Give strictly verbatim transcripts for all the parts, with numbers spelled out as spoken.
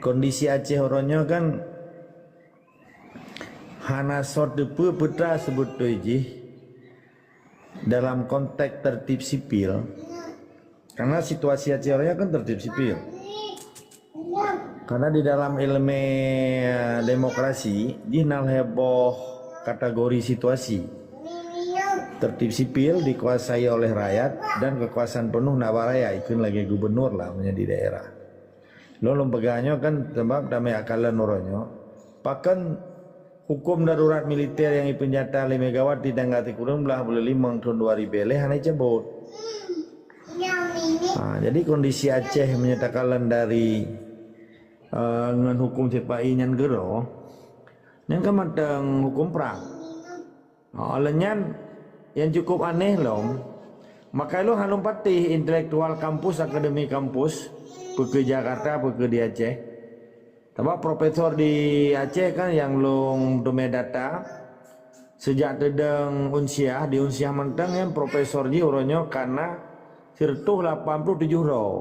Kondisi Aceh uroe nyoe kan hana soe teupeu peue ta seubeutôi jih dalam konteks tertib sipil. Karena situasi Aceh uroe nyoe kan tertib sipil. Karena di dalam ilmu, eh, demokrasi, jih na lhée boh kategori situasi. Tertib sipil dikuasai oleh rakyat dan kekuasaan penuh na bak rakyat, ikheun lagée gubernur lah meunyoe di daerah. Lôn, lôn peugah nyoe kan sabab tamé akalon uroe nyoe. Pakon huköm darurat militer nyang ipeunyataan lé Megawati tanggai sikureueng blaih buleuen limong thon dua ribée lhée hana icabot? Ha, jadi kondisi Aceh meunyoe takalon dari, eh, ngon huköm sipa-i nyan keudroe, nyan kan mantong huköm prang. Ha, lheueh nyan, nyang cukup aneh lom, maka lôn hana lôn patéh intelektual kampus, akademi kampus, peue keu Jakarta, peue keu di Aceh. Sabab profesor di Aceh kan nyang lôn teumé data, sejak teudong Unsyah, di Unsyah mantong nyan profesor jih uroe nyoe ka na sireutôh lapan ploh tujoh droe.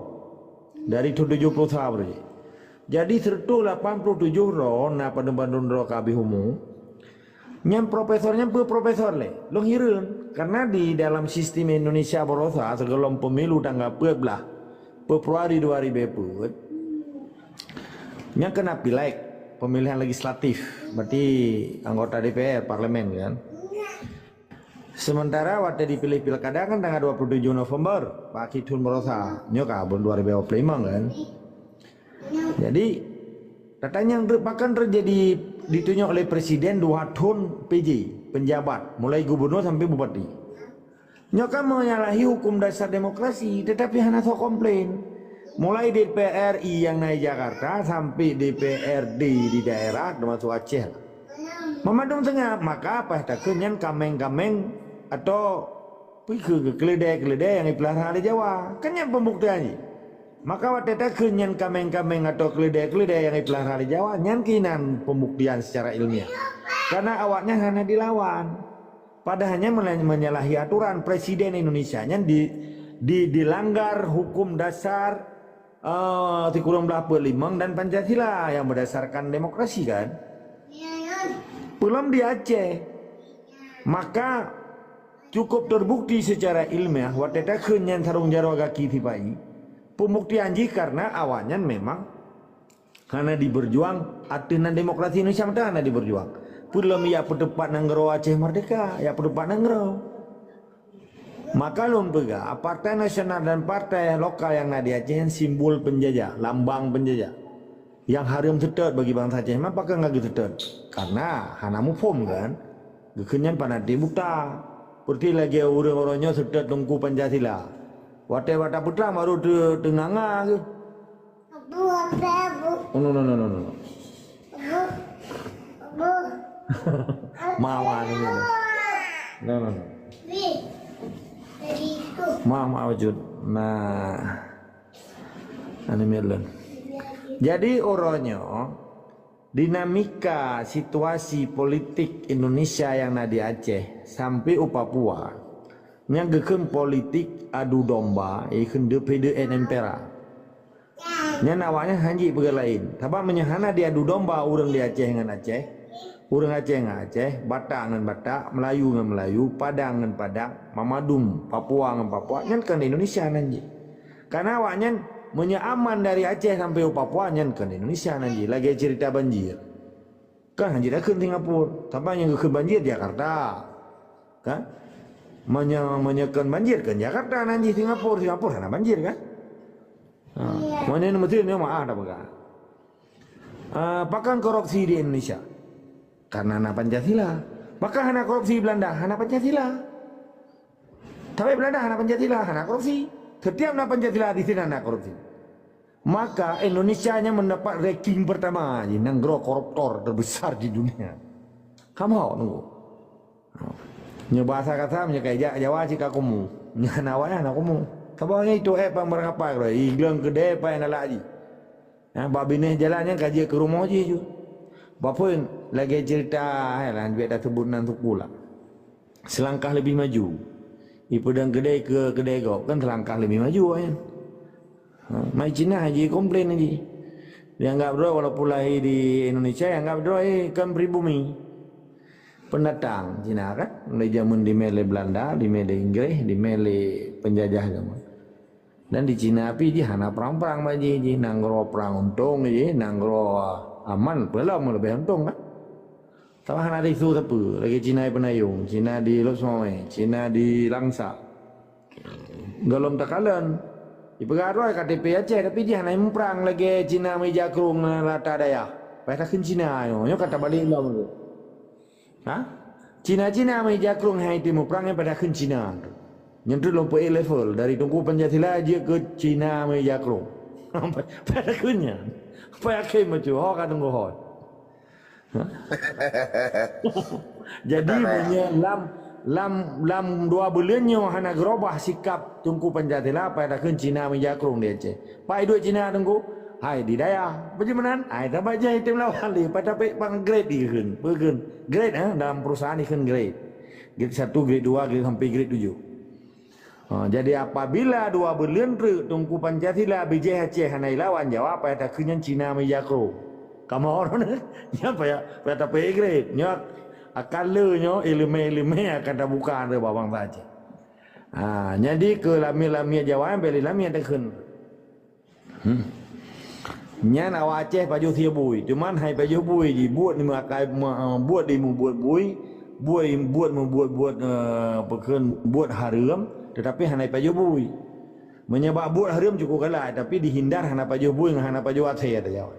Dari thon tujoh ploh sa baroe jih. Jadi sireutôh lapan ploh tujoh droe na padum-padum droe ka habéh umu. Nyan profesor nyan peue profesor lé? Lôn hireuen. Karena di dalam sistem Indonesia baroesa sigohlom pemilu tanggai peuet blaih Februari dua ribée peuet, nyan keuh na pileg, pemilihan legislatif, berarti anggota D P R, parlemen kan. Sementara watée dipiléh pilkada kan tanggai dua ploh tujoh November, bak akhé thon baroesa, nyoe ka buleuen dua ribée dua ploh limong kan. Jadi, tatanyong pakon teujadi ditunyok lé presiden dua thon P J, penjabat, mulai gubernur sampai bupati. Nyoe kan menyalahi hukum dasar demokrasi, tetapi hana soe komplain. Mulai D P R I nyang na di Jakarta sampai D P R D di daerah, termasuk Aceh lah. Meumandum seungab, maka paih takheun nyan kaméng-kaméng atau peue keuh keuleudée-keuleudée nyang ipeulara lé Jawa. Kan nyan pembuktian jih. Maka watée takheun nyan kaméng-kaméng atau keuleudée-keuleudée nyang ipeulara lé Jawa, nyan keuh nan pembuktian secara ilmiah. Karena awaknyan hana dilawan. Padahal nyan mela-, menyalahi aturan presiden Indonesia nyan di, di, dilanggar hukum dasar, eh, sikureueng blaih peuet limong dan Pancasila yang berdasarkan demokrasi kan. Peulom di Aceh. Maka cukup terbukti secara ilmiah watée takheun nyan sarong jaroe gaki sipa-i. Pembuktian jih karena awaknyan memang hana diberjuang ateueh nan demokrasi Indonesia mantong hana diberjuang. Peulom yak peuteupat nanggroe Aceh merdeka, yak peuteupat nanggroe. Maka lôn peugah, partai nasional dan partai lokal nyang na di Aceh nyan simbol penjajah, lambang penjajah. Nyang hareuem seutôt bagi bansa Aceh, meupakan ka geuseutôt. Karena hana muphom kan? Geukheun nyan fanatik buta. Peureuti lagée ureuëng-ureuëng nyoe seutôt Teungku Pancasila. Watée bak tapeutrang baru teu-, teunganga geuh. Abu, abu, abu. Oh, no, no, no, no, no, no. Abu, abu. Mama ni, no. No, no, no. Wi. Jadi itu. Mama wujud. Nah. Ani Melon. Jadi, uroe nyoe, dinamika situasi politik Indonesia nyang na di Aceh sampai u Papua, nyang geukheun politik adu domba, ikheun de pede et impera. Nyan awaknyan hanjeuet peugah laén. Sabab meunyoe hana diadu domba ureuëng di Aceh ngon Aceh, ureuëng Aceh ngon Aceh, Batak ngon Batak, Melayu ngon Melayu, Padang ngon Padang, Mamadum, Papua ngon Papua, nyan kon Indonesia nan jih. Karena awaknyan meunyoe aman dari Aceh sampai u Papua, nyan kon Indonesia nan jih. Lagée cerita banjir. Kan hanjeuet takheun Singapura. Sabab nyang geukheun banjir Jakarta. Kan? Meunyoe, meunyoe kon banjir kon Jakarta nan jih Singapura. Singapura hana banjir kan? Ha. Meunyoe Mesir nyoe maah tapeugah. Ah, pakon korupsi di Indonesia? Karena na Pancasila. Pakon hana korupsi Belanda? Hana Pancasila. Tapi Belanda hana Pancasila, hana korupsi. Setiap na Pancasila di sini na korupsi. Maka Indonesia nyan mendapat ranking pertama ji nanggroe koruptor terbesar di dunia. Kamoe nunggu. Nyoe bahasa kata meunyoe ka ijak Jawa cit ka kumuh. Nyan awaknyan hana kumuh. Sabab nyan itu eh pang barangkapai keudroe, i gleueng keudè paih nalak jih. Ha, bak binéh jalan nyan ka jeuet keu rumoh jih ju. Baphon lagée cerita, hai lah, biet taseubut nan suku lah. Selangkah lebih maju. Ipeudong keudè keu keudè gob kan selangkah lebih maju awaknyan. Ha, mai Cina jih komplain jih. Dianggap droe walaupun lahé di Indonesia, dianggap droe kan pribumi. Pendatang Cina kan, mulai jameun dimè lé Belanda, dimè lé Inggréh, dimè lé penjajah jameun. Dan di Cina pih jih hana prang-prang bak jih, jih nanggroe prang untông jih, nanggroe aman peulom leubeh untông kan. Tapi hana risu sapeue, lagèe Cina di Peunayong, Cina di Lhokseumawe, Cina di Langsa. Gohlom takalon. Jipeugah droe K T P Aceh, tapi jih hana muprang lagèe Cina meuija krông rata dayah. Payah takheun Cina nyoe, nyoe ka tabalek lom tu. Ha? Cina-Cina meuija krông hai teuh muprang nyan payah takheun Cina tu. Nyan tu lom peuék level dari Teungku Pancasila jeuet keu Cina meuija krông. Payah takheun nyan. Payah khem bacut, ho ka teungku ho. Jadi meunyoe lam, lam, lam dua buleuen nyoe hana geurobah sikap Teungku Pancasila, payah takheun Cina meuija krông di Aceh. Pai duek Cina Teungku? Hai di dayah. Beujeuet meunan? Hai tabak jai tem lawan lé, pai tapék pang grade ikheun. Peukheun? Grade eh, dalam perusahaan ikheun grade. Grade satu, grade dua, grade sampai grade tujuh. Ha, jadi apabila dua buleuen treuk Teungku Pancasila bijéh Aceh hana ilawan Jawa, payah takheun nyan Cina meuija krông. Kamoe nyan payah, payah tapeuinggrit. Nyoe akan le nyoe ileumèe-ileumèe akan tabuka bak bansa Aceh. Ha, jadi keu lamiet-lamiet Jawa nyan bèk lé lamiet takheun. Hmm. Nyan awak Aceh pajoh sie bui, cuman hai pajoh bui jih, buet ni meuakai, me-, buet di mubuet bui, buet, buet mubuet-buet, eh, peukheun buet hareuem, tetapi hana pajoh bui. Meunyoe bak buet hareuem cukup galak, tapi dihindar hana pajoh bui ngon hana pajoh asèe, ata Jawa.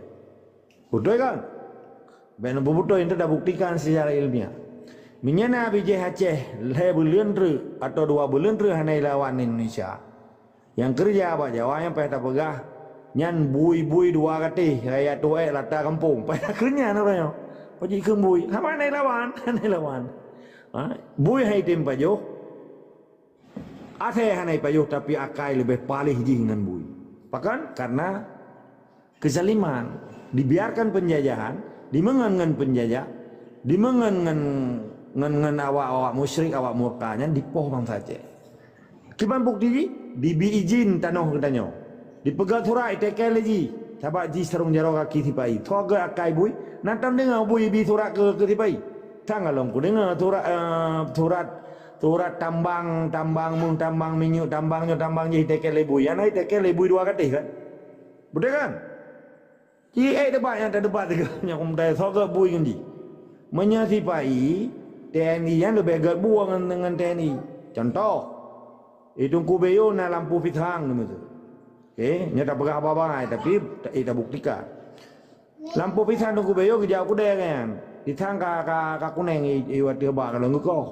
Beutôi kan? Bèk neupeubeutôi, enta tabuktikan secara ilmiah. Meunyoe na bijéh Aceh lhèe buleuen treuk atawa dua buleuen treuk hana ilawan Indonesia, nyang keureuja bak Jawa nyan payah tapeugah, nyan bui-bui dua gatéh, raya tuek lata gampông. Payah takheun nyan uroe nyoe. Pajih kheun bui, hana ilawan, hana ilawan. Ha? Bui hai tem pajoh. Asèe hana ipajoh, tapi akai leubeh paléh jih ngon bui. Pakon? Karena kezaliman, dibiarkan penjajahan, dimeungon ngon penjajah, dimeungon ngon, ngon, ngon awak-awak musyrik, awak murka nyan dipoh bansa Aceh. Kiban bukti jih? Dibi izin tanoh geutanyoe. Dipeugah surat iteken lé jih, sabab jih sarong jaroe gaki sipa-i. Soe geuh akai bui? Na tom deungoe bui ibi surat keu, keu sipa-i? Sang lôn kudeungoe surat, eh, surat, surat tambang, tambang méuh, tambang minyeuk, tambang nyoe, tambang jih iteken lé bui. Nyang na iteken lé bui dua gatéh kan? Beutôi kan? Ci ék debat nyang tadebat sigoe nyang kumtai soe geuh bui ngon jih. Meunyoe sipa-i, T N I nyan leubeh gèt bue ngon, ngon T N I. Contoh, di Teungku Bèe Yôh na lampu pisang di miseue. Oke, nyoe tapeugah haba bangai, tapi ta-, eh, tabuktikan. Lampu pisang Teungku Bèe Yôh geujak u keudè nyan. Pisang ka, ka, ka kunèng i, i watèe bak ka lôn geukoh.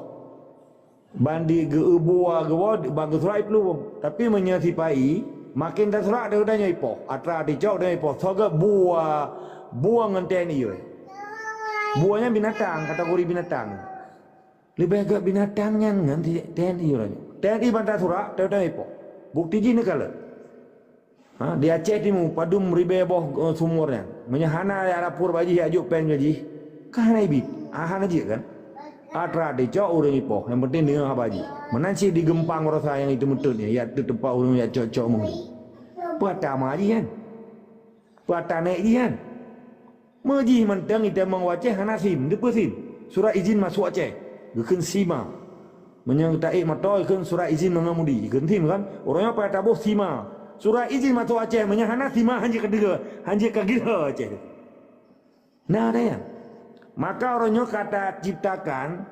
Ban di geu-, bua geuwoe, ban geusurat iplueng. Tapi meunyoe sipa-i, maken tasurat daripada nyoe ipoh. Atra ticok dan ipoh. Soe geuh bua, bua ngon T N I weh. Bua nyan binatang, kategori binatang. Leubeh gèt binatang nyan ngon T N I uroe nyoe. T N I ban tasurat, teuh-teuh ipoh. Bukti jih neukalon. Ha, di Aceh Timu, padum ribèe boh, eh, sumur nyan. Meunyoe hana jak lapor bak jih, jak jok péng keu jih, ka hana ibit. Ah, hana jeuet kan? Atra ticok ureueng ipoh, nyang penting deungoe haba jih. Meunan cit di Geumpang Rosa nyang itu meuteut nyan, jak teumpat ureueng jak cok-cok meuheueh. Peue ata ma jih nyan? Peue ata nèk jih nyan? Meujih mantong itamong u Aceh hana sim, deupeue sim. Surat izin masuk Aceh, geukheun sima. Meunyoe taék moto geukheun surat izin mengemudi, geukheun sim kan? Uroe nyoe payah taboh sima. Surat izin masuk Aceh, meunyoe hana sima hanjeuet ka deungoe, hanjeuet ka gila Aceh. Nah, ada ya. Maka uroe nyoe ka taciptakan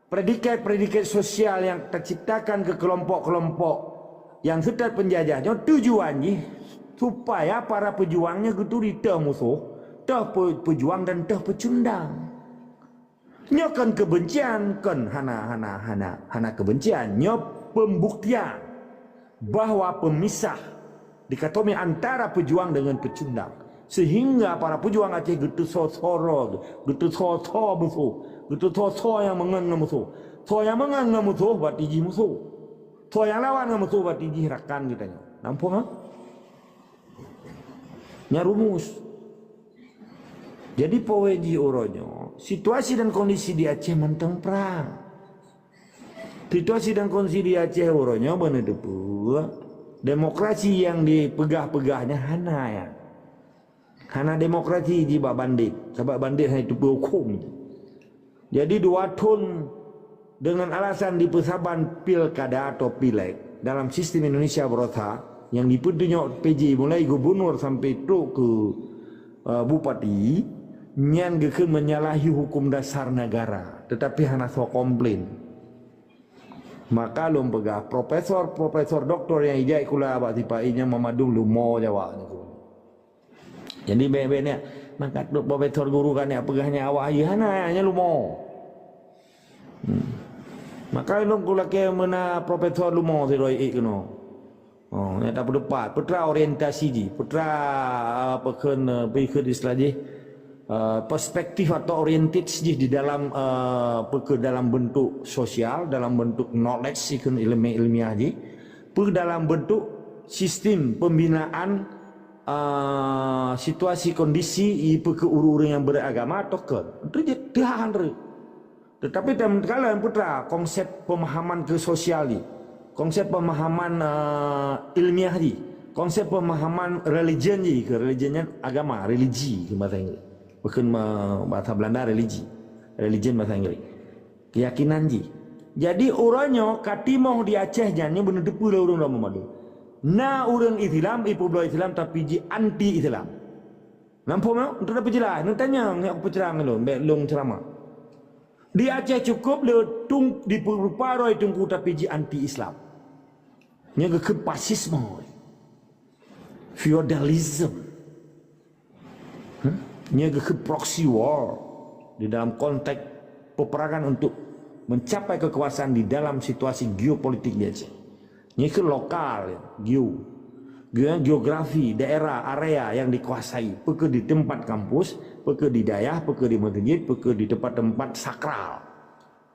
predikat-predikat sosial nyang taciptakan keu kelompok-kelompok nyang seutôt penjajah nyoe tujuan jih supaya para peujuang nyoe geuturi teuh musoh, teuh pe-, peujuang dan teuh peucundang. Nyoe kon keubencian, kon hana, hana, hana, hana keubencian. Nyoe pembuktian bahwa pemisah dikotomi antara peujuang deungon peucundang, sehingga para peujuang Aceh geuteusoe-soe droe, geuteusoe-soe musoh, geuteusoe-soe nyang meungon ngon musoh. Soe nyang meungon ngon musoh, berarti jih musoh. Soe nyang lawan ngon musoh, berarti jih rakan geutanyoe. Nampak, ha? Nyan rumus. Jadi, poin jih uroe nyoe, situasi dan kondisi di Aceh mantong prang. Situasi dan kondisi di Aceh uroe nyoe beuneuteupeu, demokrasi nyang dipeugah-peugah nyan hana nyan. Hana demokrasi jih bak bandét, sabab bandét hana jiteupeue hukôm. Jadi dua thon deungon alasan jipeusaban pilkada atau pileg dalam sistem Indonesia baroesa nyang jipeutunyok P J mulai gubernur sampai trok keu, eh, bupati, nyan geukheun menyalahi hukum dasar negara, tetapi hana soe komplain. Maka lôn peugah, profesor-profesor doktor nyang ijak sikula bak sipa-i nyan mandum lumoe jaweueb nyan. Jadi bèk-bèk nyan, maka trok profesor guru ka nyan peugah nyan awak ayeuh hana, nyan lumoe. Hmm. Maka lôn kulakèe meuna profesor lumoe sidroe ék keunoe. Oh, nyan tapeuteupat, peutra orientasi jih, peutra, ah, peukheun, eh, peukheun istilah jih, eh, perspektif atau oriented jih di dalam, eh, peukheun dalam bentuk sosial, dalam bentuk knowledge, sikheun ilmu ilmiah jih, peu dalam bentuk sistem pembinaan, eh, situasi kondisi i peukheun ureueng-ureueng nyang beragama atau kon. Teuh jeuet teuh han reuh. Tetapi dalam kala peutra konsep pemahaman ke sosial ni, konsep pemahaman, eh, ilmiah ni, konsep pemahaman religion ni, ke religion nyan agama, religi ke bahasa Inggris. Bukan ma-, bahasa Belanda religi. Religion bahasa Inggris. Keyakinan ji. Jadi uroe nyoe ka timoh di Aceh nyan nyoe beuneuteupeu lé ureueng ramé mandum. Na ureueng Islam, ipeubloe Islam tapi ji anti Islam. Nampak nyoe? Untuk dapat jelas, neutanyong nyang peucerang lôn, bèk lôn ceramah. Di Aceh cukup le tung dipeurupa roh teungku tapi ji anti Islam. Nyoe geukheun fasisme. Feudalism. Hmm? Nyoe geukheun proxy war di dalam konteks peperangan untuk mencapai kekuasaan di dalam situasi geopolitik di Aceh. Nyoe keuh lokal, geo. Geo-, geografi, daerah, area yang dikuasai, peu keuh di tempat kampus, peu keuh di dayah, peu keuh di meuseujid, peu keuh di tempat-tempat sakral,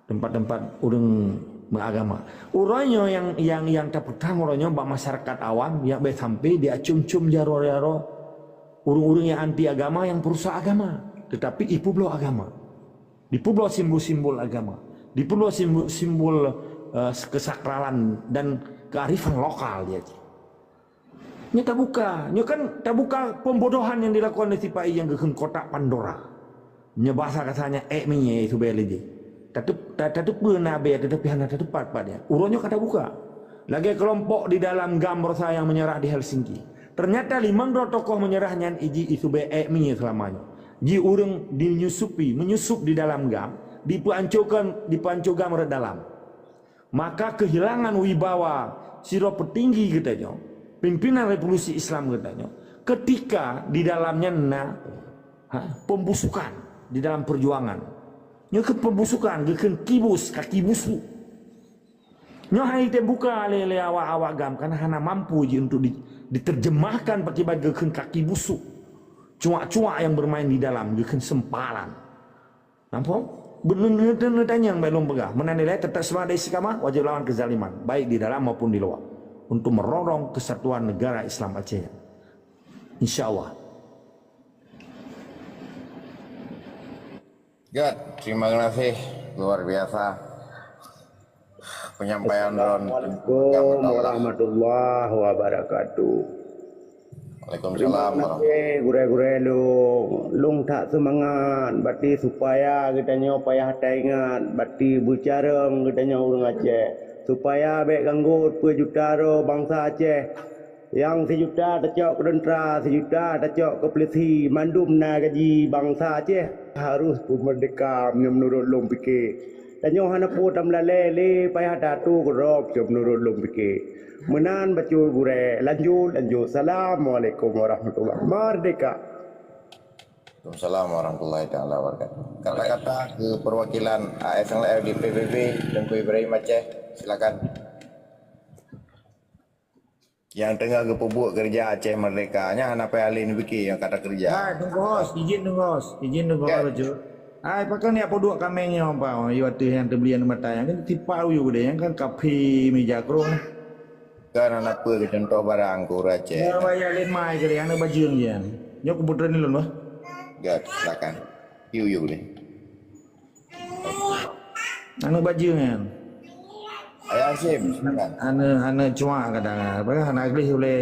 tempat-tempat ureueng meuagama. Uroe nyoe nyang, nyang, nyang tapeutang uroe nyoe bak masyarakat awam, nyang bèk sampai diacom-com jaroe-jaroe ureueng-ureueng nyang anti agama, nyang peurusak agama, tetapi ipeubloe agama. Dipeubloe simbol-simbol agama, dipeubloe simbol-simbol, eh, kesakralan dan kearifan lokal di Aceh. Nyoe tabuka, nyoe kan tabuka pembodohan yang dilakukan oleh sipa-i nyang geukheun kotak Pandora. Nyoe bahasa kasanya ék minyéuk subé lé jih. Tateup-, ta-, tateupeue na abée tetapi hana tateupat pat nyan. Uroe nyoe ka tabuka. Lagée kelompok di dalam GAM Rosa yang menyerah di Helsinki. Ternyata limong droe tokoh menyerah nyan iji isubé ék minyéuk seulama nyoe. Ji ureuëng dinyusupi, menyusup di dalam GAM, dipeuancokan, dipeuanco GAM rot dalam. Maka keuhilangan wibawa sidroe peutinggi geutanyoe, pimpinan revolusi Islam geutanyoe, keutika di dalam nyan na, ha, pembusukan di dalam perjuangan. Nyoe keuh pembusukan, geukheun kibus, kaki busuk. Nyoe hai teubuka lé, lé awak-awak GAM, karena hana mampu ji untuk di-, diterjemahkan pakiban geukheun kaki busuk. Cuak-cuak yang bermain di dalam, geukheun sempalan. Nampak? Beuneuteuk tanyong bak lôn peugah. Meunan nilai tetap semangat dan istiqamah, wajib lawan kezaliman, baik di dalam maupun di luar, untuk merorong kesatuan negara Islam Aceh. Insya Allah. Good, terima kasih. Luar biasa penyampaian Ron. Assalamualaikum warahmatullahi wabarakatuh. Waalaikumsalam. Terima kasih gurée-gurée lôn. Lôn that seumangat bati supaya geutanyoe payah taingat bati beucarông geutanyoe ureuëng Aceh, supaya bék ganggot peujuta droe bansa Aceh. Nyang sijuta tacok keu teuntra, sijuta tacok keu peulisi, mandum na gaji bansa Aceh harôh peumeurdeka meunurot lôn pike. Tanyoe hana peue tameulalée lé payah tatu keudroe meunurot lôn pike. Meunan bacut gurée, lanjut, lanjut. Assalamualaikum warahmatullahi wabarakatuh. Merdeka. Waalaikumsalam warahmatullahi taala wabarakatuh. Kata-kata ke perwakilan A S N L di P B B, Teungku Ibrahim Aceh, silakan. Nyang teungoh geupeubuet keureuja Aceh Merdeka nyan hana payah lé neupike nyang ka takeureuja. Hai, Teungku Hos, izin Teungku Hos, izin Teungku Hos. Ya. Hai, pakon jak peuduek kaméng nyoe, Pak? Oh, yue ateueh nyang teubeli aneuk mata nyan kan tipak uyuek deh, nyan kan kaphé meuja krong. Kan hana peue keu contoh barang keu ureuëng Aceh. Ya, bayar lé mai keu dia, aneuk bajeueng nyan. Nyoe keubeutulan lôn, bah. Ya, silakan. Yue, yue deh. Aneuk bajeueng nyan. Ayah Hasyim, silakan. Aneuk, aneuk cuak kadang, apa, aneuk gleh ulée.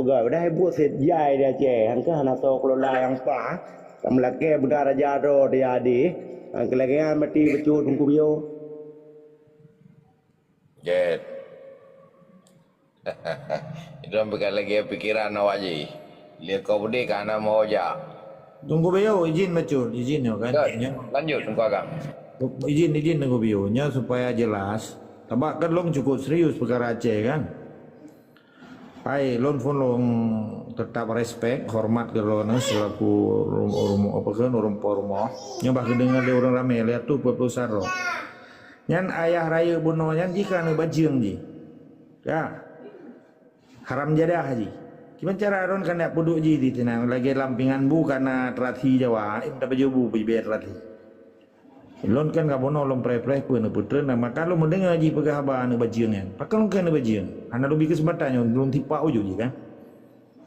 peugah, padahai buet sejai di Aceh, han keuh hana soe kelola nyang paih, ka meulakée beuna raja droe di Adi, han keuh lagée nyan mati bacut Teungku Bio. Jeuet. Itu bukan lagi pikiran awak ji. Lé kau beudé ka hana meuho jak. Teungku Bio, izin bacut, izin nyoe kan. Jeuet. Nyoe. Lanjut, Teungku Agam. Izin, izin Teungku Bio, nyoe supaya jelas. Sabab kan lôn cukup serius peukara Aceh kan. Hai, lôn phon lôn tetap respek, hormat keu droeneuh selaku rum-, rum-, apa kheun, ureueng po rumoh. Nyoe bah geudeungoe lé ureueng ramé, lhèe reutôh peuet plôh sa droe. Nyan ayah rayeuk bunoe nyan jih ka aneuk bajeueng jih. Ya. Haram jadah jih. Kiban cara droen ka neuk peuduek jih di sinan lagèe lam pingan bu ka na teurathi Jawa, em tapajoh bu peubiyeu teurathi. Lôn kan ka bunoe lôn preh-preh peue neupeutrön, maka lôn meudeungoe jih peugah haba aneuk bajeueng nyan. Pakon lôn kheun aneuk bajeueng? Hana lôn bri keuseumpatan nyoe lôn tipak ujoe jih kan.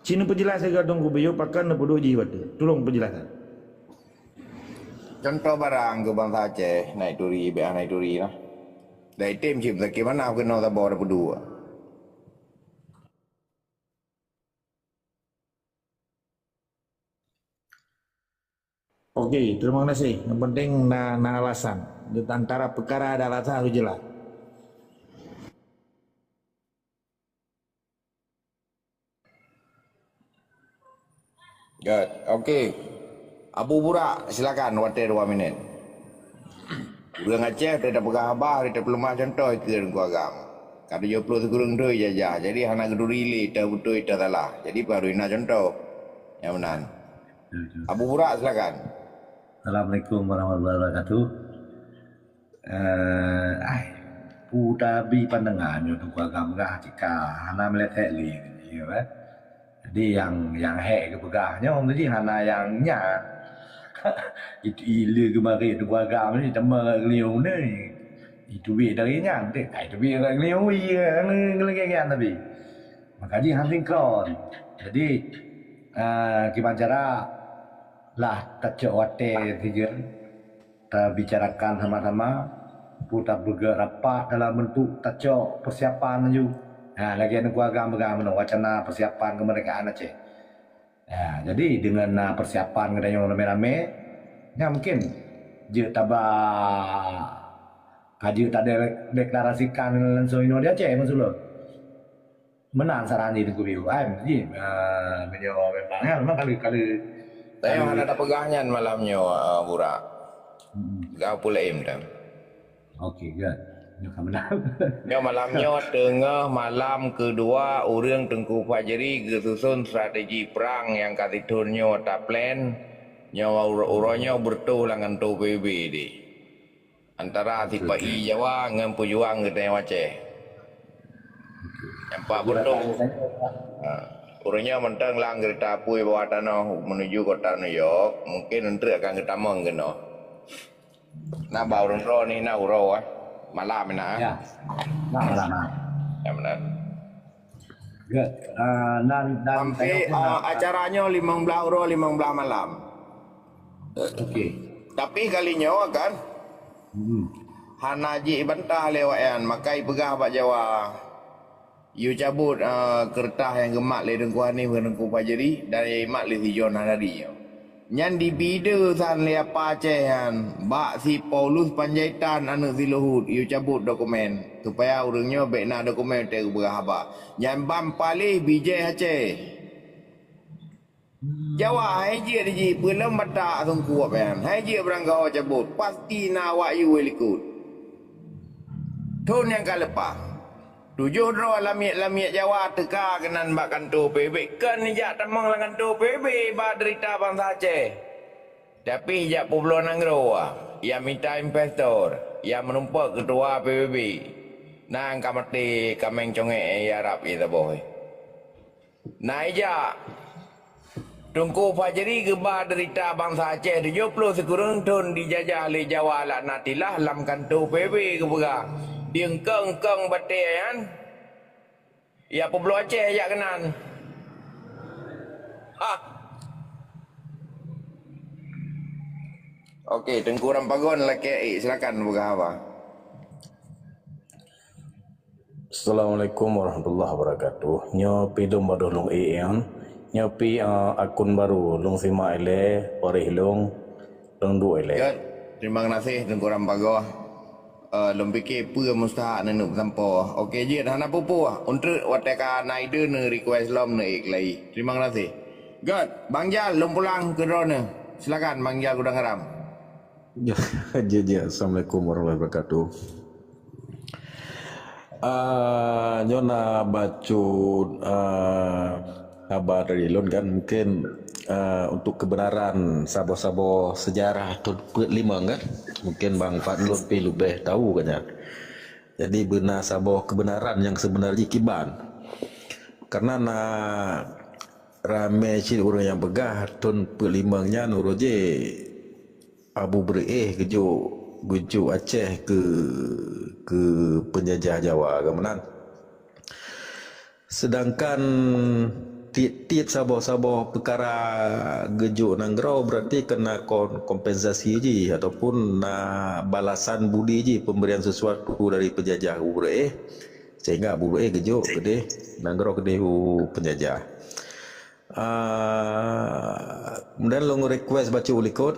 Ci neupeujeulaih sigoe Teungku Bio pakon neupeuduek jih watèe. Tulông peujelasan. Cuntoh barang keu bansa Aceh, naik turi, bèk hana naik turi lah. Dak item cit sakét mana keunoe saboh tapeuduek. Oke, terima kasih. Yang penting na, na alasan. Di antara perkara ada alasan harus jelas. Good. Oke. Abu Burak, silakan, watèe dua minit. Ureueng Aceh, watèe tapeugah haba, watèe tapeuleumah cuntoh ikeue Teungku Agam. Ka tujoh ploh sikureueng thôn jajah. Jadi, hana geuturi lé, teuh beutôi, teuh salah. Jadi, baru na cuntoh. Nyang meunan. Abu Burak, silakan. Assalamualaikum warahmatullahi wabarakatuh. Eh, ai, peue tabi pandangan nyoe Teungku Agam gah tika hana meuletek lé, ya kan? Jadi nyang, nyang hék geupeugah nyoe jadi hana nyang nyan. Itu ile geumarit Teungku Agam ni teuma geuliung ni. Itu bit dari nyan deh. Ai itu bit dari geuliung iya ngelengeng tapi. Maka jih hana sinkron. Jadi, eh, kiban cara lah tacok watèe tiga tabicarakan sama-sama, pu tapeugah rapat dalam bentuk tacok persiapan laju. Ha, lagèe Teungku Agam peugah meunoe, wacana persiapan kemerdekaan Aceh. Ha, jadi dengan na persiapan geutanyoe ramé-ramé, nyan mungkin jeuet taba, ka jeuet tadeklarasikan langsung inoe di Aceh maksud lôn. Meunan saran jih Teungku Bio. Ai, jih, ah, meunyoe memang, ya, memang kali, kali, Tanyoe kali hana tapeugah nyan malam nyoe, ah, Burak. Hmm. Gau pula im dah. Oke, good. Nyoe ka meunan. Nyoe malam nyoe teungoh malam keudua ureueng Teungku Fajri geususun strategi prang nyang ka sithon nyoe taplan. Nyoe ur-, uroe nyoe beureutoh lam kantô P B B deh. Antara sipa-i Jawa ngon peujuang geutanyoe Aceh. Nyang pat beutôi. Ha. Ureueng nyoe mantong lam keureuta apui bawah tanoh menuju kota New York, mungken eunteuk akan geutamong keunoe. Na ba ureueng droeneuh na uroe, eh. Malam na, eh. Ya. Na malam, na. Ya, beuna. Good. Ah, dan, dan Sampai, saya pun ah, nak acara nyoe limong blaih uroe, limong blaih malam. Okey. Tapi kali nyoe kan, Hmm. hana jibantah lé awaknyan, maka ipeugah bak Jawa, "Yue cabot, ah, keureutah nyang geumat lé Teungku Hanif ngon Teungku Fajri, dan imat lé si John Hanadi nyoe." Nyan dibide san lé apa Aceh nyan bak si Paulus Panjaitan aneuëk si Luhut, yue cabot dokumen, supaya ureuëng nyoe bék na dokumen watée geupeugah haba. Nyan ban paléh bijéh Aceh. Jawa hai jeuet jih peulom batak sungkup nyan, hai jeuet beuranggaho cabot, pasti na awak yue likot. Thon nyang ka leupah, tujoh droe lamiet-lamiet Jawa teuka keunan bak kantô P B B. Kon nijak tamong lam kantô P B B ba deurita bansa Aceh. Tapi jak peubloe nanggroe, ya mita investor, ya meurumpok keutua P B B. Nang ka maté kaméng congék ya rab ya saboh. Na ijak. Teungku Fajri geuba deurita bansa Aceh tujoh ploh sikureueng thon dijajah lé Jawa laknatillah lam kantô P B B geupeugah, "Di eungkong-eungkong batée nyan, ya peubloe Aceh jak keunan." Hah. Okey, Teungku Rampagon lakée, eh, silakan peugah haba. Assalamualaikum warahmatullahi wabarakatuh. Nyoe pi dum badoh lôn ék nyan. Nyoe pi, ah, akun baru lôn simak ilée, waréh lôn, lôn duek ilée. Good. Terima kasih Teungku Rampagoh. Eh, lôn pike peue mustahak neuneuk peusampoe. Okey jeuet hana peue-peue. Untreuk watée ka na ide neu request lom neu ék lagi. Terima kasih. Good. Bang Jal lôn pulang keu droeneuh. Silakan Bang Jal Gudang Garam. Ya, ya, ya. Assalamualaikum warahmatullahi wabarakatuh. Ah, nyoe na bacut, ah, haba dari lôn kan, mungkin, ah, untuk kebenaran saboh-saboh sejarah thon peuet limong kan, mungkin Bang Fadlun pi leubeh tahu kan nyan. Jadi beuna saboh kebenaran nyang seubeuna jih kiban. Karena na ramé cit ureuëng nyang peugah thon peuet limong nyan uroe jih Abu Beureuéh geujok, geujok Aceh keu, keu peunjajah Jawa, ka meunan. Seudangkan tieb-tieb saboh-saboh peukara geujok nanggroe, beurati keu na kon-, kompensasi jih ataupun na balasan budi jih, pemberian sesuatu dari peunjajah Abu Beureuéh, sehingga Abu Beureuéh geujok keudeh nanggroe keudeh u peunjajah. Ah, kemudian lôn request bacut u likot,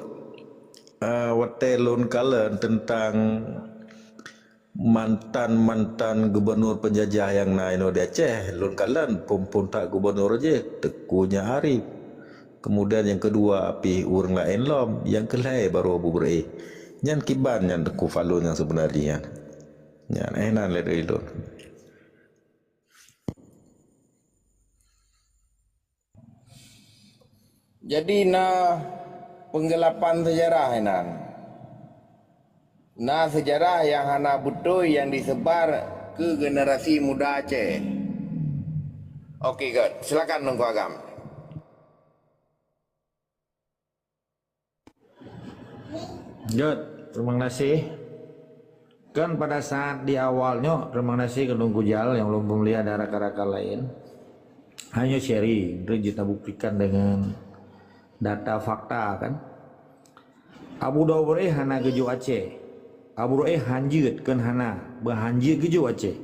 ah, watée lôn kalon teuntang mantan-mantan gubunur peunjajah nyang na inoe di Aceh, lôn kalon phon-phon that gubunur jih Teungku Nyak Arif. Kemudian nyang keudua pih ureuëng laén lom, nyang keulhée barô Abu Beureuéh. Nyan kiban nyan Teungku Fadlun nyang seubeuna jih nyan. Nyan, eh, nan lé dari lôn. Jadi na peunggelapan seujarah inan. Na seujarah nyang hana beutôi nyang disebar keu generasi muda Aceh. Oke, good. Silakan Teungku Agam. Good, terima kasih. Kan pada saat di awal nyoe, terima kasih keu Teungku Jal nyang ulôn peumulia dan rakan-rakan laén. Hanya sharing, terus kita buktikan dengan data fakta kan. Abu Beureuéh hana geujok Aceh. Abu Beureuéh hanjeuet kon hana, beuhanjeuet geujok Aceh.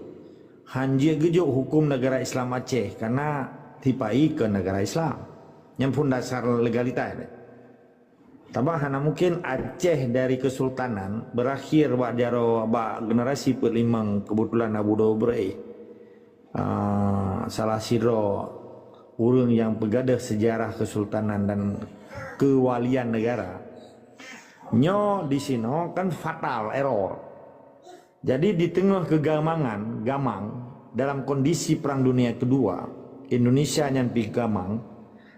Hanjeuet geujok huköm negara Islam Aceh karena sipa-i kon negara Islam. Nyan phon dasar legalitas. Sabab hana mungken Aceh dari kesultanan berakhir bak jaroe bak generasi peuet limong keubeutulan Abu Beureuéh, ah, salah sidroe ureuëng nyang peugadôh seujarah kesultanan dan keuwalian negara. Nyoe disinoe kan fatal error. Jadi di teungoh keugamangan, gamang, dalam kondisi Perang Dunia Kedua, Indonesia nyan pih gamang,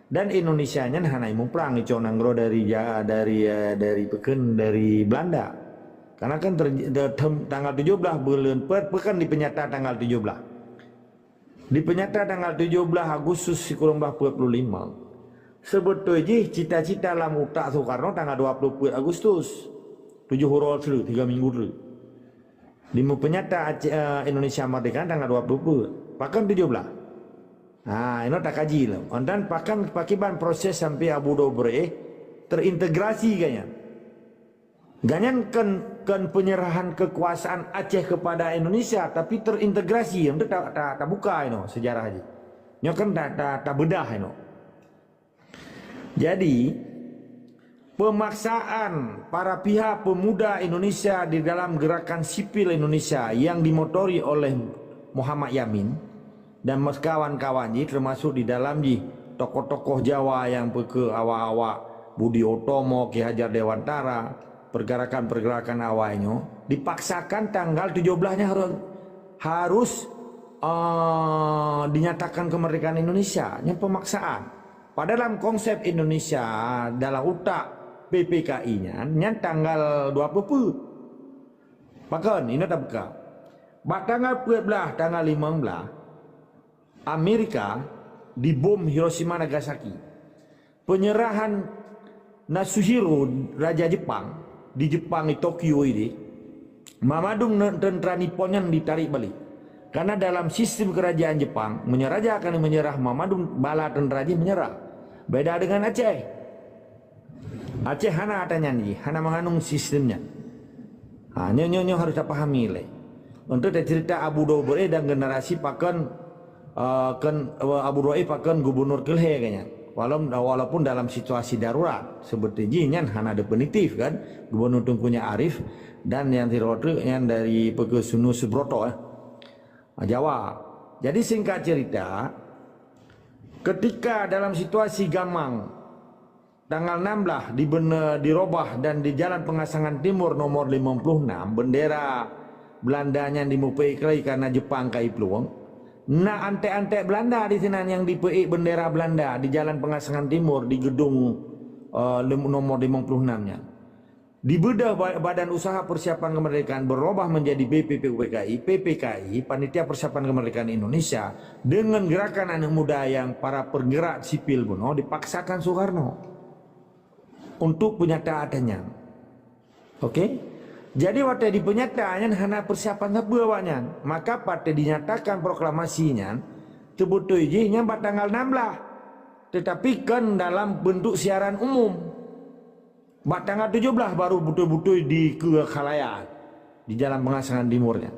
dan Indonesia nyan hana muprang icok nanggroe dari ja-, dari, eh, dari peukheun, dari Belanda. Karena kan ter, ter, tem, tanggal tujoh blaih buleuen Peuet, Peuet kan dipeunyata tanggal tujoh blaih. Dipeunyata tanggal tujoh blaih Agustus sikureueng blaih peuet puluh lima. Seubeutôi jih cita-cita lam utak Soekarno tanggal dua puluh peuet Agustus. Tujoh uroe teuk, tiga minggu teuk. Dimeupeunyata Aceh, eh, Indonesia merdeka tanggal dua puluh peuet. Pakon tujoh blaih? Ha, inoe takaji lom. Dan pakon, pakiban proses sampai Abu Dobre terintegrasi gaya. Ganyan kan, kan penyerahan kekuasaan Aceh kepada Indonesia, tapi terintegrasi. Untuk ta, ta, tabuka inoe sejarah jih. Nyoe kan ta, ta, tabedah inoe. Jadi, pemaksaan para pihak pemuda Indonesia di dalam gerakan sipil Indonesia yang dimotori oleh Muhammad Yamin dan kawan-kawan jih, termasuk di dalam jih tokoh-tokoh Jawa yang peuke awak-awak Budi Utomo, Ki Hajar Dewantara, pergerakan-pergerakan awai nyoe, dipaksakan tanggal tujoh blaih nyan harus, harus, eh, dinyatakan kemerdekaan Indonesia. Nyan pemaksaan. Padahal dalam konsep Indonesia, dalam utak P P K I nyan, nyan tanggal dua puluh peuet. Pakon, inoe tabuka. Bak tanggal peuet blaih, tanggal limong blaih, Amerika dibom Hiroshima Nagasaki. Penyerahan Nasuhiro, Raja Jepang, di Jepang, di Tokyo ini, mamandum ne-, tentara Nippon nyan ditarik balik. Karena dalam sistem kerajaan Jepang, meunyoe raja akan menyerah, mamandum bala tentara jih menyerah. Beda dengan Aceh. Aceh hana ata nyan jih, hana mengandung sistem nyan. Ha, nyoe, nyoe, nyoe harus tapahami lé. Untuk tacerita Abu Dobre dan generasi pakon, eh, kan, eh, Abu Dobre pakon gubernur keulhèe kan nyan. Walau, walaupun dalam situasi darurat, seperti jih nyan hana definitif kan, Gubernur Teungku Nyak Arif dan yang sidroe teuk nyan dari Peuke Sunu Subroto, eh. Ha, Jawa. Jadi singkat cerita, ketika dalam situasi gamang, tanggal enam belas di bene-, dirobah dan di Jalan Pengasangan Timur nomor lima puluh enam, bendera Belanda nyan dimeupeuék lé karena Jepang ka iplueng. Na anték-anték Belanda di sinan nyang dipeuék bendera Belanda di Jalan Pengasangan Timur di gedung, eh, lim-, nomor lima puluh enam nyan. Dibeudôh ba-, Badan Usaha Persiapan Kemerdekaan berubah menjadi B P P U P K I, P P K I, Panitia Persiapan Kemerdekaan Indonesia, dengan gerakan anak muda yang para penggerak sipil bunoe dipaksakan Soekarno untuk peunyata ata nyan. Oke? Jadi watée dipeunyata nyan hana persiapan sapeue awaknyan. Maka watée dinyatakan proklamasi nyan, teubeutôi jih nyan bak tanggal enam belas. Tetapi kon dalam bentuk siaran umum. Bak tanggal tujoh belas baru beutôi-beutôi dikeue khalayak di Jalan Pengasangan Timur nyan.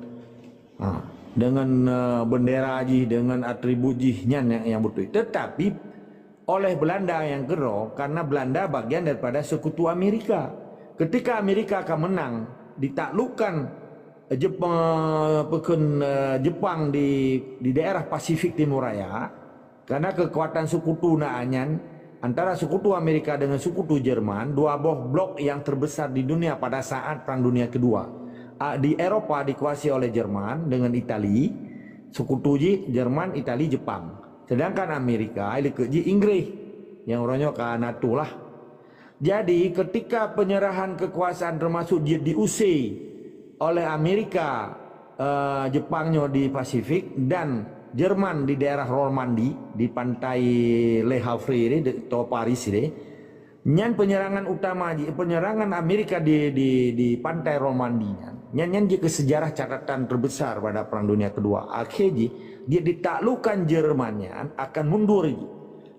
Ha, dengan, eh, bendera jih, dengan atribut jih nyan nyang, nyang beutôi. Tetapi oleh Belanda nyang keudroe, karena Belanda bagian daripada sekutu Amerika. Ketika Amerika ka menang, ditaklukkan, eh, Jep-, eh, peukeun, eh, Jepang di, di daerah Pasifik Timur Raya, karena kekuatan sekutu na nyan, antara sekutu Amerika dengan sekutu Jerman, dua boh blok yang terbesar di dunia pada saat Perang Dunia Kedua. A, di Eropa dikuasai oleh Jerman dengan Itali, sekutu jih Jerman, Itali, Jepang. Sedangkan Amerika, ilikeue jih Inggris, nyang uroe nyoe ka NATO lah. Jadi, ketika penyerahan kekuasaan termasuk di, diusir oleh Amerika, eh, Jepang nyoe di Pasifik dan Jerman di daerah Normandy, di pantai Le Havre deh, di, atau Paris deh. Nyan penyerangan utama jih, penyerangan Amerika di, di, di pantai Normandy nyan. Nyan, nyan jih ke sejarah catatan terbesar pada Perang Dunia Kedua. Akhé jih, dia ditaklukkan Jerman nyan akan mundur jih.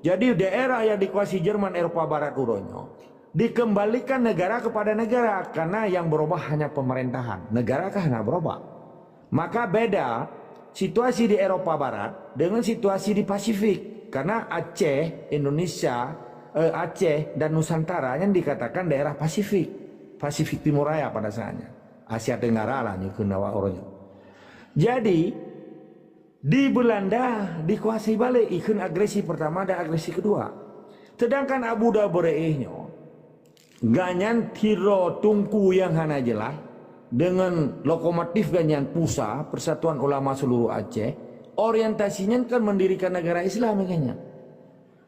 Jadi daerah yang dikuasai Jerman Eropa Barat uroe nyoe dikembalikan negara kepada negara, karena yang berubah hanya pemerintahan. Negara kan hana berubah. Maka beda situasi di Eropa Barat dengan situasi di Pasifik. Karena Aceh, Indonesia, eh, Aceh dan Nusantara yang dikatakan daerah Pasifik. Pasifik Timur Raya pada saatnya. Asia Tenggara lah, nyoe kheun awak uroe nyoe. Jadi, di Belanda dikuasai balik, ikheun agresi pertama dan agresi kedua. Sedangkan Abu Dabeureueh nyoe, ganyan sidroe teungku nyang hana jeulaih, deungon lokomotif ganyan PUSA, Persatuan Ulama Seluruh Aceh, orientasi nyan kan mendirikan negara Islam ganyan.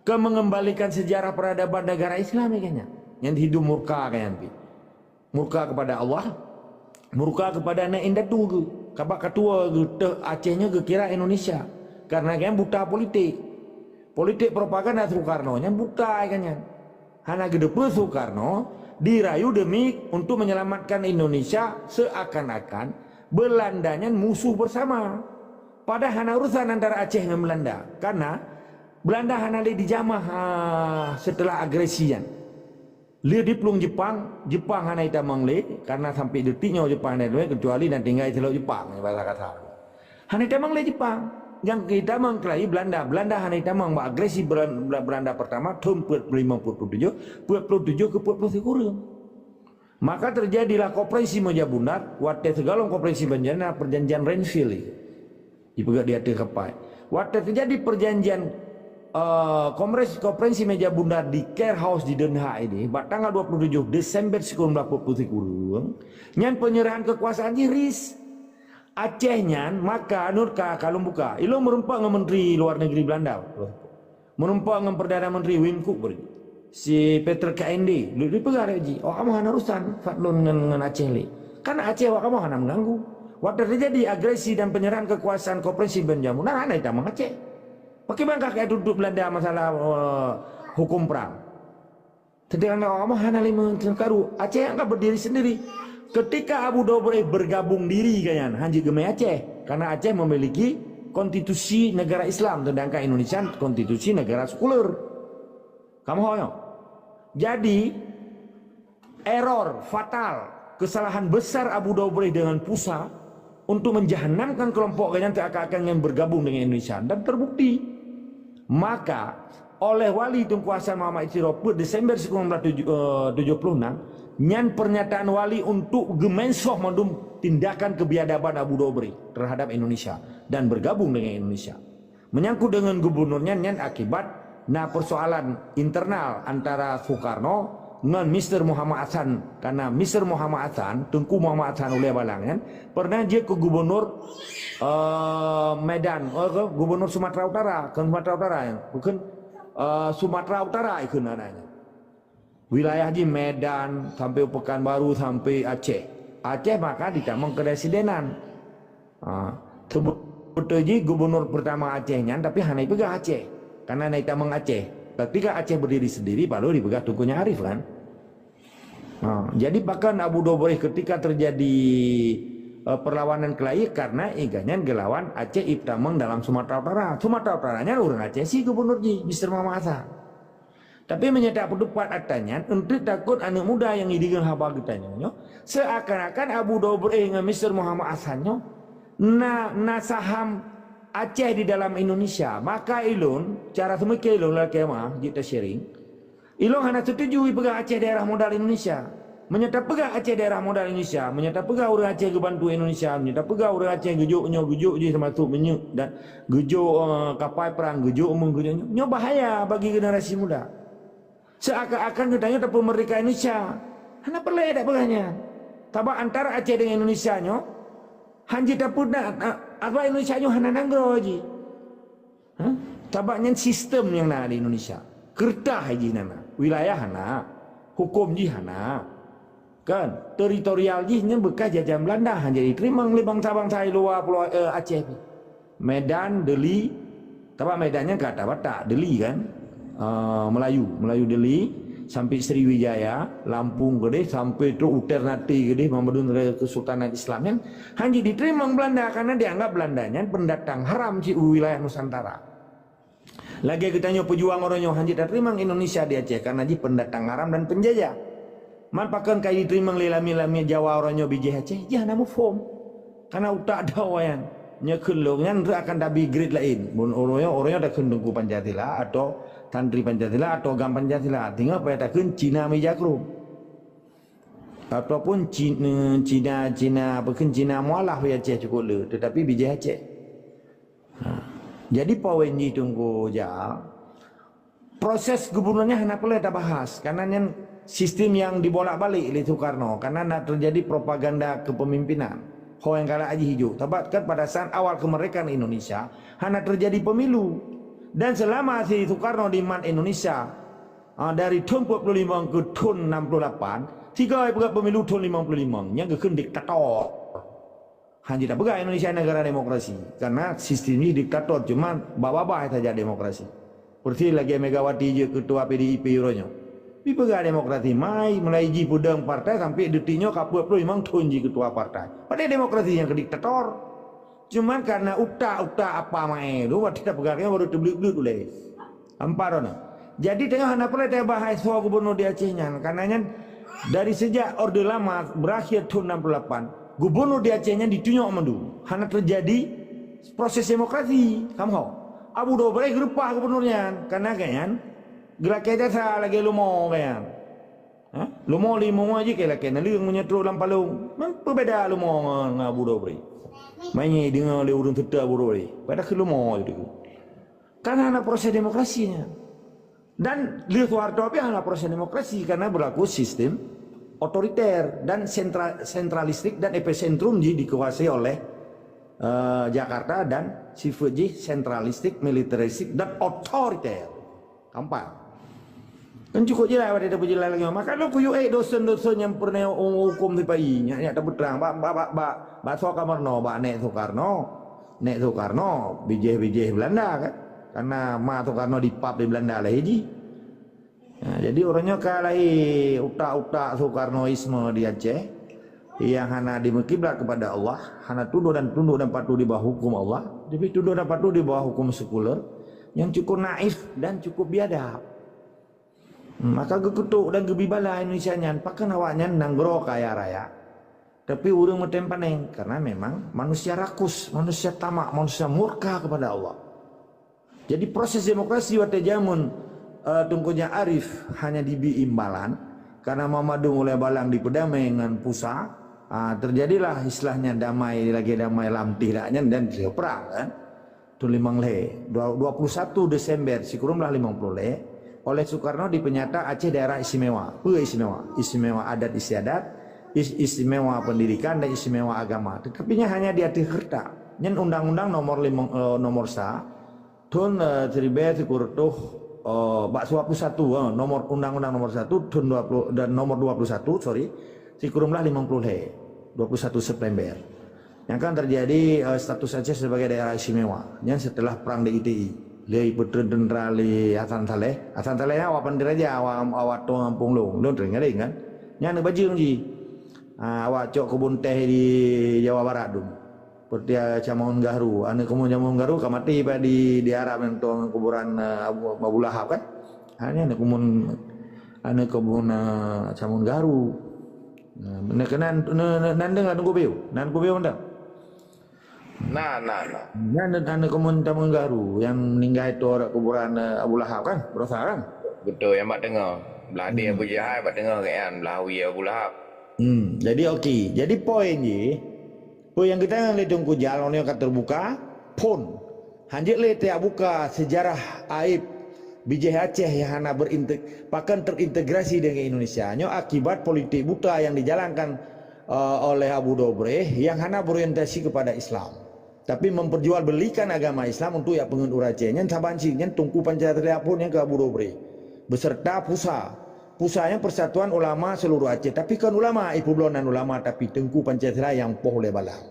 Kan mengembalikan sejarah peradaban negara Islam ganyan. Nyang hidup murka ganyan pih. Murka kepada Allah, Murka kepada aneuk indatu geuh, kabak katuoe geuh teuh Aceh nyoe geukira Indonesia. Karena gobnyan buta politik. Politik propaganda Soekarno nyan buta gobnyan. Hana geuteupeue Soekarno dirayu demi untuk menyelamatkan Indonesia seakan-akan Belanda nyan musuh bersama. Padahal hana urusan antara Aceh ngon Belanda. Karena Belanda hana lé dijamah, ah, setelah agresi nyan. Lheueh diplueng Jepang, Jepang hana jitamong lé, karena sampai detik nyoe Jepang hana jitamong, kecuali na tinggai silop Jepang, bahasa kasar. Hana jitamong lé Jepang. Nyang jitamong keulayi Belanda. Belanda hana jitamong bak agresi Belan-, Bela-, Belanda pertama thon peuet puluh lima, peuet puluh tujoh, peuet puluh tujoh keu peuet puluh sikureueng. Maka terjadilah konferensi Meja Bundar, watèe sigohlom konferensi Meja Bundar, perjanjian Renville. Jipeugah di ateueh kapai. Watèe teujadi perjanjian, eh, kongres, konferensi Meja Bundar di Care House di Den Haag ini, bak tanggal dua puluh tujoh Desember sikureueng blah peuet puluh sikureueng, nyan penyerahan kekuasaan jih ris. Aceh nyan, maka, nurka, kalon buka. Ilôn meureumpok ngon Menteri Luar Negeri Belanda. Meureumpok ngon Perdana Menteri Wim Kok Bri, si Peter K N D, lheueh jipeugah lé jih, "Awak kamoe hana urusan fadlon ngon, ngon Aceh lé. Karena Aceh awak kamoe hana mengganggu." Watèe teujadi agresi dan penyerahan kekuasaan Konferensi Benjamin, hana jitamong Aceh. Pakriban ka tuntut Belanda masalah, eh, hukum perang. Sedangkan awak kamoe hana lé meukaru. Aceh nyang ka berdiri sendiri. Ketika Abu Dhabi bergabung diri gobnyan, hana jeuet geumè Aceh. Karena Aceh memiliki konstitusi negara Islam, sedangkan Indonesia konstitusi negara sekuler. Kamoe nyoe. Jadi, error fatal, kesalahan besar Abu Dhabi dengan P U S A untuk menjahannamkan kelompok gobnyan teuakan-akan ngon bergabung dengan Indonesia dan terbukti. Maka, oleh Wali Teungku Hasan Muhammad Isiro peuet Desember sikureueng blah tujoh, eh, tujoh puluh enam, nyan pernyataan Wali untuk geumensoh mandum tindakan kebiadaban Abu Dhabi terhadap Indonesia dan bergabung dengan Indonesia. Menyangkut dengan gubernur nyan, nyan akibat na persoalan internal antara Soekarno ngon Mister Muhammad Hasan. Karena Mister Muhammad Hasan, Teungku Muhammad Hasan Ulee Balang nyan, pernah jeuet keu gubernur, eh, Medan, eh, gubernur Sumatera Utara, keu Sumatera Utara nyan, bukon, eh, Sumatera Utara ikheun na nyan. Wilayah jih Medan, sampai Pekanbaru, sampai Aceh. Aceh maka jitamong keuresidenan. Ha, seubeutoe jih gubernur pertama Aceh nyan, tapi hana jipeugah Aceh. Karena hana jitamong Aceh. Ketika Aceh berdiri sendiri, baru jipeugah Teungku Nyak Arif kan. Ha, jadi bahkan Abu Dhabi ketika terjadi, eh, perlawanan keulayi karena gobnyan geulawan Aceh jitamong dalam Sumatera Utara. Sumatera Utara nyan ureueng Aceh sie gubernur jih, Mister Muhammad Hasan. Tapi meunyoe tapeutupat atra nyan, eunteuk takot aneuk muda nyang jideungoe haba geutanyoe nyoe, seakan-akan Abu Dhabi ngon Mister Muhammad Hasan nyoe na, na saham Aceh di dalam Indonesia. Maka ilôn, cara seumike ilôn lalakée meuah, jeuet ta-sharing. Ilôn hana setuju jipeugah Aceh daerah modal Indonesia. Meunyoe tapeugah Aceh daerah modal Indonesia, meunyoe tapeugah ureueng Aceh geubantu Indonesia, meunyoe tapeugah ureueng Aceh geujok nyoe, geujok jih teumasok minyeuk dan geujok, eh, kapai perang, geujok meuh, geujok nyoe, nyoe bahaya bagi generasi muda. Seakan-akan geutanyoe tapeumerdeka Indonesia. Hana peureulée tapeugah nyan. Sabab antara Aceh dengan Indonesia nyoe, hana jeuet tapeuna, a-, a-, Indonesia nyoe hana nanggroe jih. Ha? Sabab nyan sistem nyang na di Indonesia. Keureutah jih na, na. Wilayah hana. Huköm jih hana. Kan? Teritorial jih nyan bekas jajahan Belanda, hana jeuet jiteurimong lé bansa-bansa di luwa Pulo, eh, Aceh pih. Medan, Deli, sabab Medan nyan ka atra Batak, Deli kan? Ah, Melayu, Melayu Deli, sampai Sriwijaya, Lampung keudeh, sampai trok u Ternate keudeh, banmandum Kesultanan Islam nyan, hana jeuet jiteurimong Belanda, karena dianggap Belanda nyan pendatang haram cit u wilayah Nusantara. Lagée geutanyoe peujuang uroe nyoe hana jeuet tateurimong Indonesia di Aceh, karena jih pendatang haram dan penjajah. Man pakon ka jiteurimong lé lamiet-lamiet Jawa uroe nyoe bijéh Aceh, jih hana muphom. Karena utak droe nyan, nyoe kheun lôn nyan rot akan tabi grade laén. Mun uroe nyoe, uroe nyoe takheun Teungku Pancasila atau santri Pancasila atau GAM Pancasila, teungoh payah takheun Cina meja krueng. Ataupun Ci-, Cina, Cina, apa kheun, Cina mualaf di Aceh cukôp le, tetapi bijéh Aceh. Ha. Jadi, poin jih Teungku Jak, proses gubernur nyan hana peureulée tabahas, karena nyan sistem nyang dibolak-balik lé Soekarno, karena na terjadi propaganda kepemimpinan. Ho nyang galak jih jijok. Sabab kan pada saat awal kemerdekaan Indonesia, hana terjadi pemilu. Dan selama si Soekarno dimat Indonesia, ah, dari thon empat puluh lima ke thon enam puluh lapan, Tiga peugah pemilu thon limong puluh limong, nyan geukheun diktator. Hana tapeugah Indonesia negara demokrasi, karena sistem jih diktator, cuma babah-babah saja demokrasi. Seperti lagèe Megawati jeuet ketua P D I P uroe nyoe. Dipeugah demokrasi, mai mulai jih peudong partai sampai detik nyoe ka peuet puluh limong thon jih ketua partai. Padahai demokrasi nyang keu diktator. Cuma karena utak-utak apa maé tu, watèe tapeugah nyan baru teubleuet-bleuet ulèe. Ampa droeneuh. Jadi teungoh hana peureulèe tabahas soe gubernur di Aceh nyan, karena nyan dari sejak Orde Lama berakhir thon enam puluh lapan, gubernur di Aceh nyan ditunyok mandum. Hana terjadi proses demokrasi. Kamoe ho. Abu Dobre geureupah gubernur nyan, karena gobnyan geulakèe jasa lagèe leumo gobnyan. Ha? Leumo lima jih keu lakèe naleueng meunyoe trok lam palong. Meupeubeda leumo ngon, ngon Abu Dobre. Manyé deungoe lé ureueng seutôt Abu Dobre. Padahai keu leumo jih. Karena hana proses demokrasi nyan. Dan lé Soeharto pih hana proses demokrasi karena berlaku sistem otoriter dan sentra-, sentralistik dan epicentrum jih dikuasai oleh, eh, Jakarta dan sifat jih sentralistik, militeristik dan otoriter. Gampang. Kan cukup jelas watèe tapeujelas lagèe nyoe. Maka lôn kuyue ék dosen-dosen nyang peureunah huköm sipa-i, nyak-nyak tapeutrang bak, bak, bak, bak, bak Soekarno, bak nèk Soekarno. Nèk Soekarno bijéh-bijéh Belanda kan. Karena ma Soekarno dipap di Belanda lahé jih. Nah, jadi uroe nyoe ka lahé utak-utak Soekarnoisme di Aceh yang hana dimeukiblat kepada Allah, hana tunduk dan tunduk dan patuh di bawah hukum Allah, tapi tunduk dan patuh di bawah hukum sekuler yang cukup naif dan cukup biadab. Maka geukeutok dan geubi bala Indonesia nyan, pakon awaknyan nanggroe kaya raya, tapi ureueng meutem paneng, karena memang manusia rakus, manusia tamak, manusia murka kepada Allah. Jadi proses demokrasi watèe jameun, eh, Teungku Nyak Arif hanya dibi imbalan, karena Mamadung ulèe balang dipeudamai ngon pusa, ah, terjadilah istilahnya damai lagèe damai lam tih dak nyan dan perang kan. Thon limong lhèe, dua, dua puluh satu Desember sikureueng blah limong puluh lhèe, oleh Soekarno dipenyata Aceh daerah istimewa. Peue istimewa? Istimewa adat istiadat, is-, istimewa pendidikan dan istimewa agama. Tetapi nyan hanya di ateueh keureutak. Nyan undang-undang nomor limong, eh, nomor sa, thon, eh, siribèe sikureueng reutôh, eh, bak dua puluh satu, eh, nomor undang-undang nomor satu thon dua puluh dan nomor dua puluh satu, sorry, sikureueng blah limong puluh lhèe, dua puluh satu September. Nyang kan terjadi, eh, status Aceh sebagai daerah istimewa. Nyan setelah perang di I T I. Lé ipeutreun tentara lé Hasan Saleh. Hasan Saleh nyan awak Pandai Raja, awak, awak tuan gampông lôn. Lôn teuingat kan? Nyan aneuk bajeueng jih. Ah, awak cok keubon teh di Jawa Barat dum. Seperti, ah, Camangun Gahru. Aneuk keumuen Camangun Gahru ka maté pa di, di Arab nyang tuan kuburan, eh, Abu, Abu Lahab kan? Ha, nyan aneuk keumuen, aneuk keumuen, eh, Camangun Gahru. Nah, na keunan, na, na, nan deungoe Teungku Biu? Nan Teungku Biu mantong? Na, na, na. Nyan aneuk, aneuk keumuen Camangun Gahru nyang meuninggai tuan kuburan, eh, Abu Lahab kan? Baroesa kan? Beutôi, nyang bak teungoh. Blah deh Abu Jahal, bak teungoh gobnyan, blah wie Abu Lahab. Hmm, jadi okey. Jadi poin jih, peue nyang geutanyong lé Teungku Jal, uroe nyoe ka teubuka, phon. Hanjeuet lé tajak buka seujarah aéb bijéh Aceh nyang hana berinte-, pakon terintegrasi deungon Indonesia. Nyoe akibat politik buta nyang dijalankan, eh, oleh Abu Dobre nyang hana berorientasi kepada Islam. Tapi memperjualbelikan agama Islam untuk jak peungeuet ureueng Aceh. Nyan saban cit, nyan Teungku Pancasila phon nyang keu Abu Dobre. Beserta pusa. Pusa nyan Persatuan Ulama Seluruh Aceh. Tapi kon ulama, ipeubloe nan ulama, tapi Teungku Pancasila nyang poh lé balang.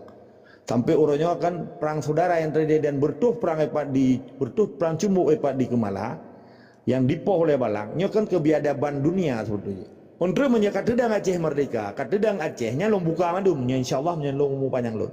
Sampai uroe nyoe kan perang saudara nyang terjadi dan beureutoh perang ipat di, beureutoh perang cumbuok ipat di Keumala, nyang dipoh lé balang, nyoe kan keubiadaban dunia sebetulnya. Untreuk meunyoe ka teudong Aceh merdeka, ka teudong Aceh, nyan lôn buka mandum, nyoe insya Allah nyan lôn umu panyang lôn.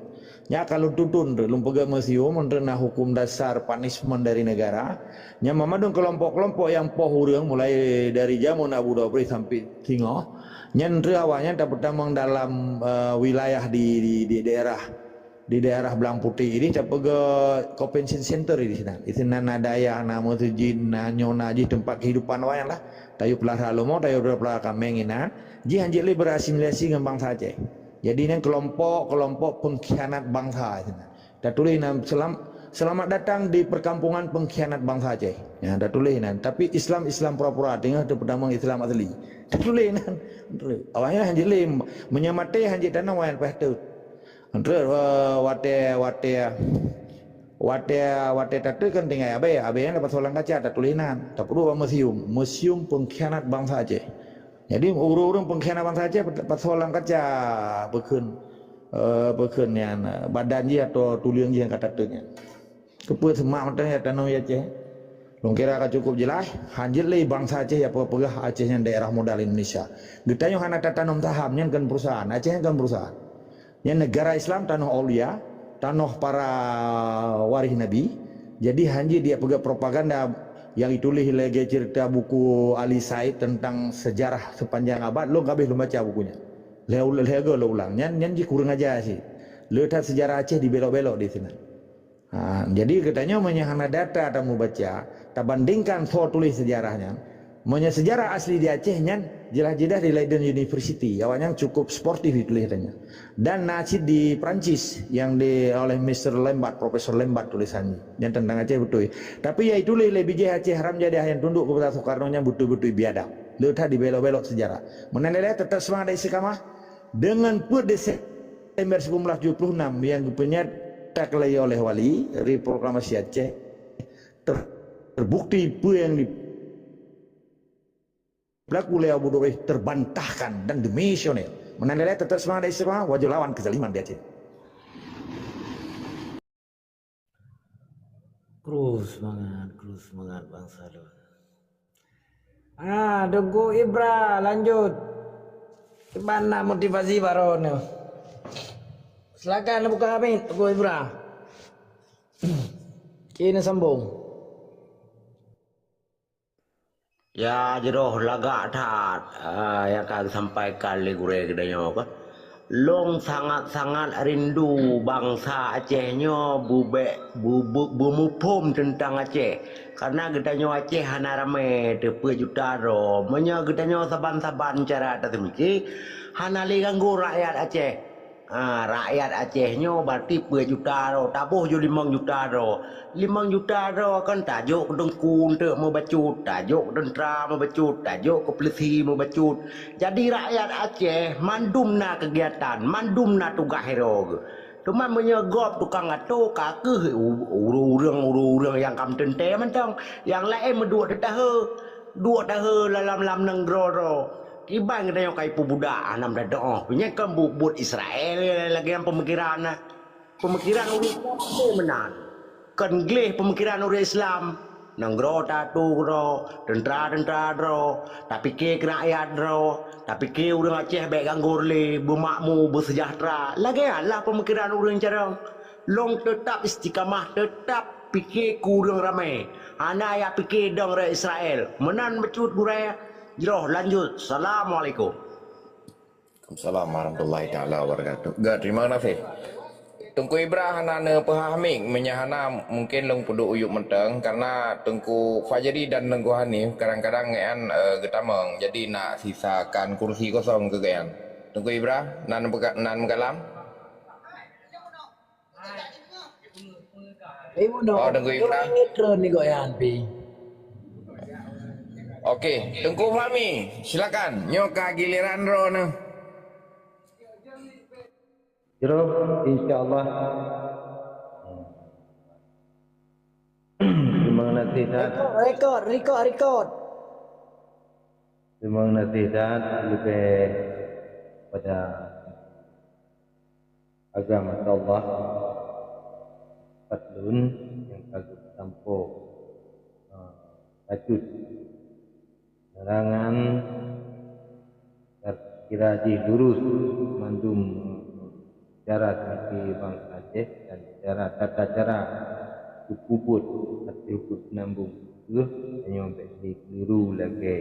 Nyan ka lôn tuntun, lôn peugah museum, untreuk na hukum dasar punishment dari negara. Nyan mandum kelompok-kelompok nyang poh ureueng mulai dari jameun Abu Dhabi sampai singoh. Nyan untreuk awaknyan tapeutamong dalam, eh, wilayah di, di, di daerah di daerah Blang Putih ini tapeugah convention center di sinan. Di sinan na dayah, na meuseujid, na nyoe na jih teumpat kehidupan awaknyan lah. Tayue peulara leumo, tayue peulara kaméng inan. Jih hanjeuet lé berasimilasi ngon bansa Aceh. Jadi nyan kelompok-kelompok pengkhianat bangsa sinan. Tatuléh nan selam-, selamat datang di perkampungan pengkhianat bangsa Aceh. Ya, tatuléh nan. Tapi Islam, Islam pura-pura, teungoh teupeutamong Islam asli. Tatuléh nan. Awaknyan hanjeuet lé meunyoe maté hanjeuet tanoh awaknyan paih teut. Enteuk, eh, watée, watée, watée, watée tateuk kan tinggai abée, abée nyan tapasoe lam kaca, tatuléh nan, tapeuduek bak museum, museum pengkhianat bansa Aceh. Jadi ureuëng-ureuëng pengkhianat bansa Aceh pat-, pasoe lam kaca peukheun, eh, peukheun nyan, eh, badan jih atau tuleueng jih nyang ka tateuk nyan. Keupeue seumah mantong ya tanom ya Aceh? Lôn kira ka cukup jeulaih, hanjeuet lé bansa Aceh ya peugah Aceh nyan daerah modal Indonesia. Geutanyoe hana tatanom saham, nyan kon perusahaan, Aceh nyan kon perusahaan. Nyan negara Islam, tanoh aulia, tanoh para waréh Nabi. Jadi hanjeuet dia peugah propaganda yang ditulis lagée cerita buku Ali Said tentang sejarah sepanjang abad, lôn habéh lôn baca buku nyan. Lhée, lhée go lôn ulang. Nyan, nyan jih kurang aja sih. Le that sejarah Aceh dibelok-belok di sinan. Ha, jadi geutanyoe meunyoe hana data tamubaca, tabandingkan soe tuléh sejarah nyan, meunyoe sejarah asli di Aceh nyan jelas-jelas di Leiden University, awaknyan cukup sportif dituléh geutanyoe. Dan na cit di Perancis yang di oleh Mister Lambert, Profesor Lambert tulisan nyan tentang Aceh beutôi. Tapi yang dituléh lé bijéh Aceh haram jadi nyang tunduk kepada Soekarno nyan beutôi-beutôi biadab. Le that dibelok-belok sejarah. Meunan lé tetap semangat dan istiqamah. Dengan peuet Desember seribu sembilan ratus tujuh puluh enam yang geupeunyataklan oleh Wali, reproklamasi Aceh ter-, terbukti peue yang di-, pelaku lé Abu Doreh terbantahkan dan demisioner. Meunan lé tetap semangat dan istiqamah, wajib lawan kezaliman di Aceh. Kru semangat, kru semangat bansa lôn. Ah, Teungku Ibra, lanjut. Kiban na motivasi baroe nyoe. Silakan buka mic, Teungku Ibra. Kini sambung. Ya, jroh lagak that, ah, nyang ka geusampaikan lé gurée geutanyoe ka. Lôn sangat-sangat rindu bansa Aceh nyoe beubek, bu-, bu-, beumuphom teuntang Aceh. Karena geutanyoe Aceh hana ramé, teupeu juta droe. Meunyoe geutanyoe saban-saban cara taseumike, hana lé ganggu rakyat Aceh. Ha, rakyat Aceh nyoe berarti peuet juta droe, taboh ju limong juta droe. Limong juta droe kan tajok keu teungku eunteuk meubacut, tajok keu teuntra meubacut, tajok keu peulisi meubacut. Jadi rakyat Aceh mandum na keugiatan, mandum na tugaih droe geuh. Teuma meunyoe gob tukang ato, ka kheueh u-, ureuëng-ureuëng, ureuëng-ureuëng nyang ka meuteuntée mantong, nyang laén meuduek teutahe, duek tahe lam, lam nanggroe droe. Kiban geutanyoe ka ipeubudak hana meudadong. Nyan kan bu-, buet Israel lagée nyang peumikiran na. Peumikiran ureuëng Islam hase meunan. Kon gleh peumikiran ureuëng Islam. Nanggroe tatu droe, teuntra-teuntra droe, tapike keu rakyat droe, tapike ureuëng Aceh bék ganggu lé, beumakmu, beusejahtera. Lagée nyan lah peumikiran ureuëng carông. Lôn teutap istiqamah, teutap pike keu ureuëng ramé. Hana jak pike dong rot Israel. Meunan bacut gurée. Jroh lanjut. Assalamualaikum. Waalaikumsalam warahmatullahi taala wabarakatuh. Ga, terima kasih. Teungku Ibra hana neupeuhah mic, meunyo hana mungkin lôn peuduek u yup mantong karena Teungku Fajri dan Teungku Hanif kadang-kadang nyan, eh, geutamong. Jadi nak sisakan kursi kosong keu gobnyan. Teungku Ibra, nan beuka-, nan meukalam? Ibu Oh, Teungku Ibra. Turun ni goyan pi. Okey, Teungku Fahmi, silakan. Nyoe ka giliran droeneuh. Jroh, insya-Allah. Terima kasih, Ustaz. Rekod, rekod, rekod, rekod. Terima kasih, Ustaz. Lebih pada agama Allah, pat lôn nyang ka geutampo, eh, bacut nerangan dan kira jih lurus mandum cara seumike bansa Aceh dan cara tata cara geupubuet ateueh peuseunambong kheueh tanyoe bék jikeliru lagée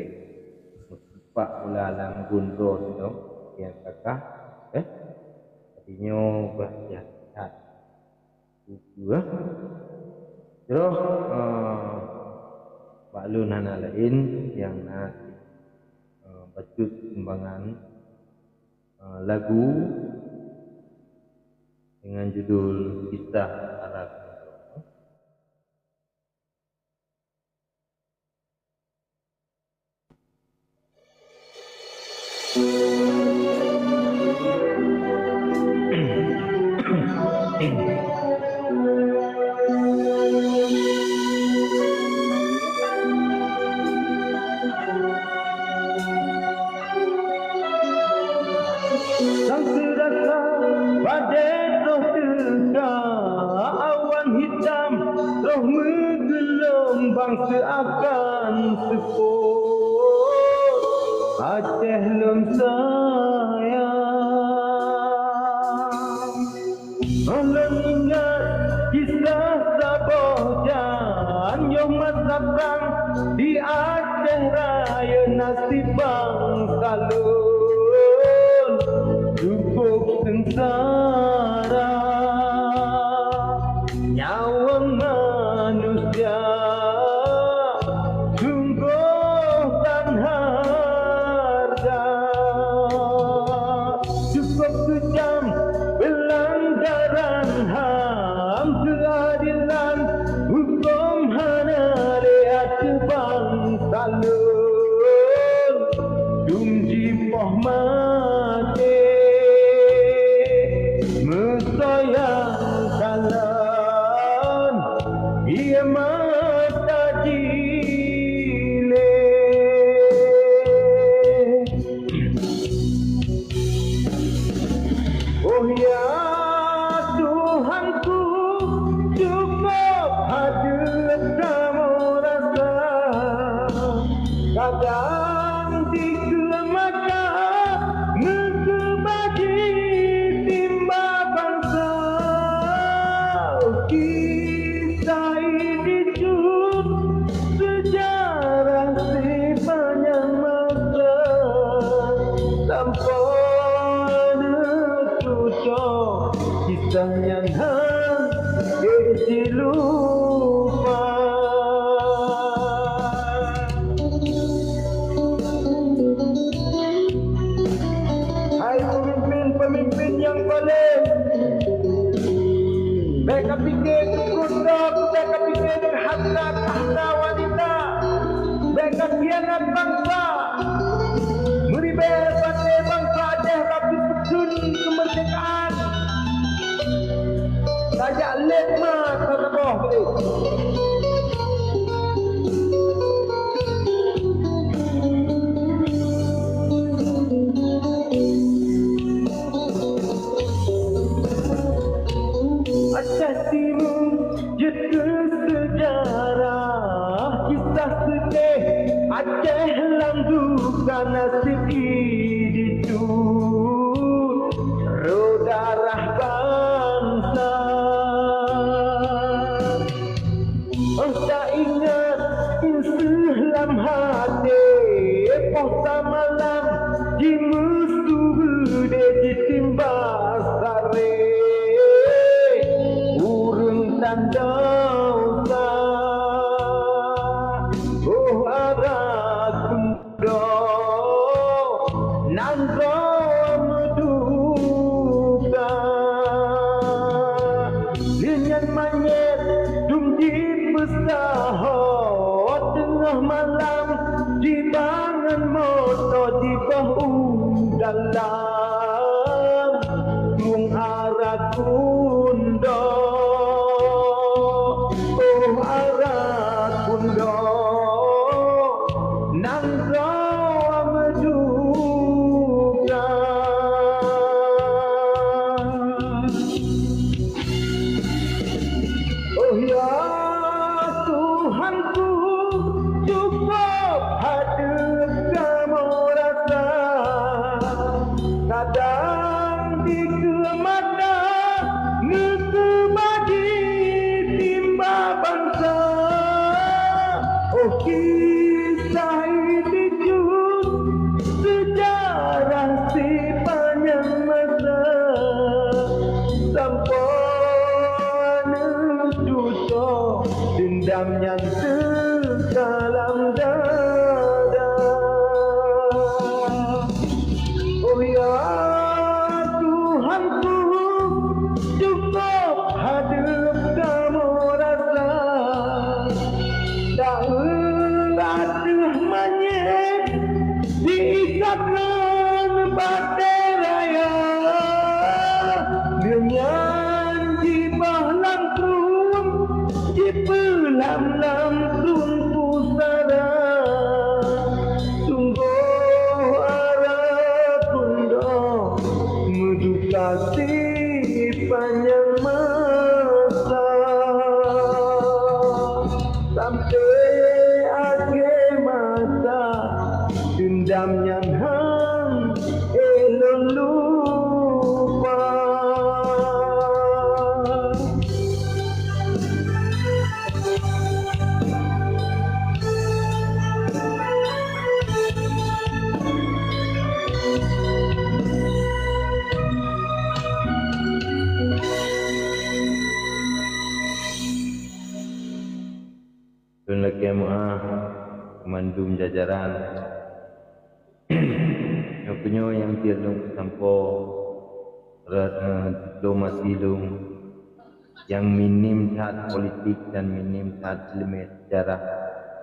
meusipak bola lam gun droe sidong nyang kakah, eh? Tapi nyoe bah sihat-sihat. Ukeue. Jroh, eh, bak lôn hana laén nyang na, eh, bacut sumbangan, eh, lagu dengan judul Kisah Arab. Lom bang seuakan seupôt Aceh lôn sayang. Lôn ingat kisah saboh jan, yoh masa prang di Aceh Rayeuk, naseb bansa lôn cukup seungsara. Nyawöng manusia sunggoh tan hareuga. Cukup keujam peulanggaran HAM, keuadilan hukôm hana lé ateueh bansa lôn. Dum jipoh maté meusoe nyang kalon, ie mata jilée. Oh ya Tuhanku, cukup hadeuet kamoe rasa. Kadang dikeue mata meukeubah jitimba bansa. Kisah ini cut seujarah sipanyang masa, sampoe neututoe kisah nyan hana jilupa. Hai peumimpén-peumimpén nyang balée, bék kapike keu droe, bék kapike keu hareuta, takhta, wanita, bék kakhianat bansa. Meuribée batée bansa Aceh bak geupeutheun keumeurdehkaan. Tajak lét ma saboh gleh. Aceh Timu jeuet keu seujarah, kisah seudeh Aceh lam duka, naseb jih dicut rot darah bansa. Óh taingat inseuh lam até, poh samalam jimeusu beudé jitimba saré. Ureuëng tan desya, óh adak droe nan droe meuduka. Lheueh nyan manyét dum jipeusaho, teungoh malam jibangon moto jiboh u dalam. Plueng ara kundok, óh ara kundok, nan droe meuduka. Oh ya Tuhanku, cukup hadeuh kamoe rasa. Kadang dikeue mata meukeubah jitimba bansa. Oh kisah ini jeuet seujarah sipanyang masa, sampoe neututoe deundam nyang teuka lam dada. Oh ya Tuhanku, cukup hadeuh kamoe rasa. Taeu ateueh manyét diisap ngon batée raya. Lheueh nyan jiboh lam krueng, jipeulam lam krueng pusara. Sampai akhé masa, deundam nyan han ék lôn lupa. Lôn lakée meu'ah keu mandum jajaran. Nyoe keuh nyoe nyang tieb lôn peusampoe, rot, eh, diplomasi lôn nyang minim that politik dan minim that ileumé sejarah.